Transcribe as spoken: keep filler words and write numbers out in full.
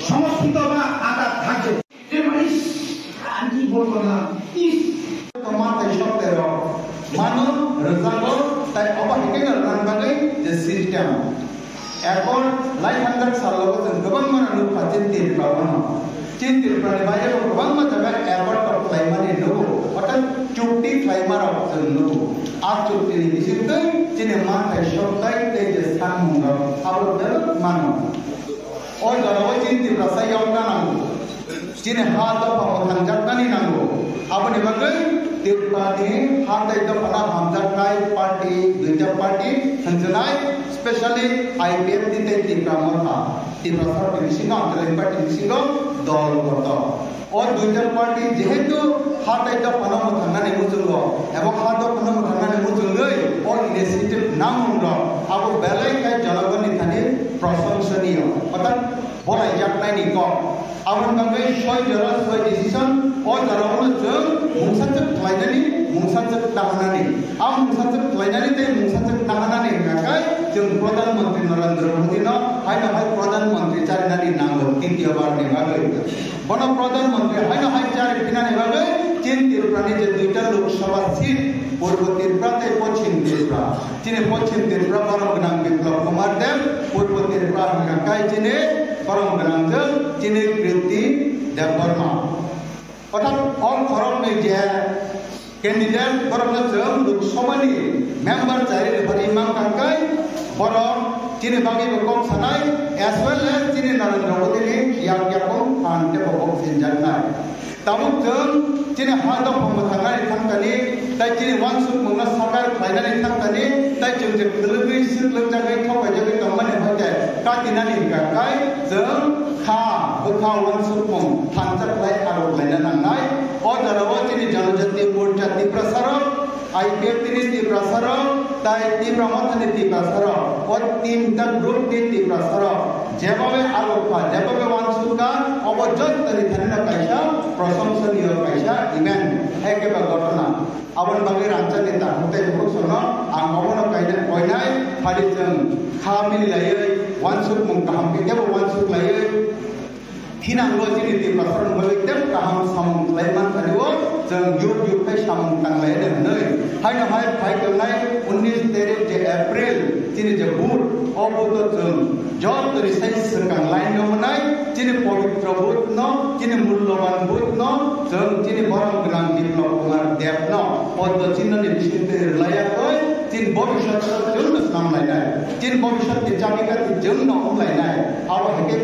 সমর্থিত বা আঘাত থাকে। যে মানে, ইস, আমি কি বলবো না, ইস। Manthai sok tero, mano, rwjago, tai obo hai khe rwna bagwi je system. Erpor lai hanjak salo chwng kwbangma rok nukha chini Tripura o no. Chini Tripura ni baire bo kwbangma jaga erpor tok khlaimani nugo, orthat chukti khlaima rok chwng nugo. A chukti ni bisingtwi chini manthai sok tai tei je sanmung rok abo belok mano. O jorao chini Tiprasa yokna nango. Chini ha dopha mwthangjaknani nango. Aboni bagwi Tripura ni ha tei dopha no hamjaknai party, duita party hwnjaknai, specially I P F T tei Tipra Motha. Tiprasa party bisingo, Amchaini party bisingo dol kotor. O duita party jehetu ha tei dopha no mwthangnani muchungo, ebo ha dopha no mwthangnani muchungwi o initiative namung rok abo belai khai jonogonni thani prosonsoniyo. Orthat bolaijaknaini kok. Aboni bagwi soi jora soi decision, o jorao no chwng mungsachwk khlainani, mungsachwk naharnani. A mungsachwk khlainani tei mungsachwk naharnani hwnkha khe chwng Pradhan Mantri Narendra Modi no haino hai Pradhan Mantri charinani nango titiyo bar ni bagwi. Bono Pradhan Mantri haino hai chari phinani bagwi chini Tripura ni je duita Lok Sabha seat, Purbo Tripura tei Poschim Tripura. Chini Poschim Tripura borom gwnang Biplab Kumar Deb, Purbo Tripura hwnkha khe chini borom gwnang je chini Kriti Debbarma. Orthat o khoroknwi je candidate borokno chwng Lok Sabha ni member chari rwphani mankha khe borok chini bagwi bo kok sanai as well as chini Narendra Modi ni yak yakung phan tei bo kok sinjaknai. Tabuk chwng chini ha dopha mwthangnani thangkani, tei chini uansukmungno sakar khlainani thangkani, tei chwng je kwlwgwi swklwkjagwi thopaijagwi tongmani hoite katinani hwnkha khai chwng kha bwkha uansukmung thansa khlai aro khlaina nangnai. O jorao chini Janajati Morcha Tiprasarok, I P F T ni Tiprasarok, tai Tipra Mothani Tiprasarok, o tinta group ni Tiprasarok, jebabe aro kha, jebabe uansukha, obo jottoni thanino kaisa prosonsoniyo kaisa event, hai khe ba ghotona. Aboni bagwi rangchakni takhuk tei bukhuk sono ang obono kaina koinai, phari chwng kha mili laiwi, uansukmung kaham khe kebo uansuk laiwi, Thinango chini Tiprasarokni bagwi tei kaham samung khlai manthani o chwng yuk yuk khai samung tanglai hwnwi. Haino hai phai tongnai unnish tarik je April chini je vote, o vote o chwng joto ni sai swkang line no mwnai chini pobitro vote no, chini mulloban vote no chwng chini borom gwnang Biplab Kumar Deb no poddo chinno ni bisingtwi rwlaiya koi chini bobiswt chwng no snam lainai, chini bobiswt ni chapika chwng no wng lainai. Abo hai khe